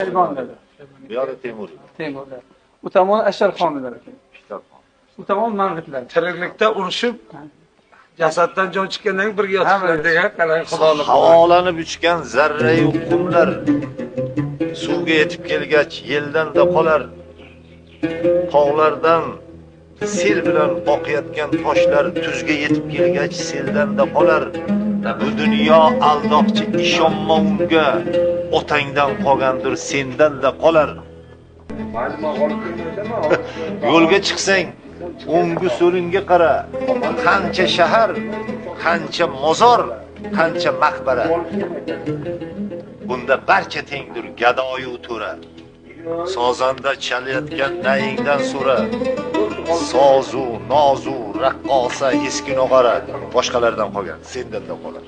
Shayboniylar. Bu yoqda Temuriylar. Temurlar. U tomon Asharxonlar ekan. U tomon Mang'itlar. Tiriklikda urushib, jasaddan jon chiqqandan keyin birga yotibdilar degan qarang, xudolik. Havolanib uchgan zarrayu qumlar suvga yetib kelgach yeldan-da qolar. Tog'lardan sel bilan oqayotgan toshlar tuzga yetib kelgach seldan-da qolar. Bu dunyo aldoqchi, ishonma unga, otangdan qolgandir, sendan-da qolar. Yo'lga chiqsang o'ngu so'lingga qara, qancha shahar, qancha mozor, qancha maqbara. Bunda barcha tengdir gadoyu to'ra. Sozanda chalayotgan nayingdan so'ra. Sozu, nozu, raqqosa, eski nog'ora boshqalardan qolgan, sendan-da qolar.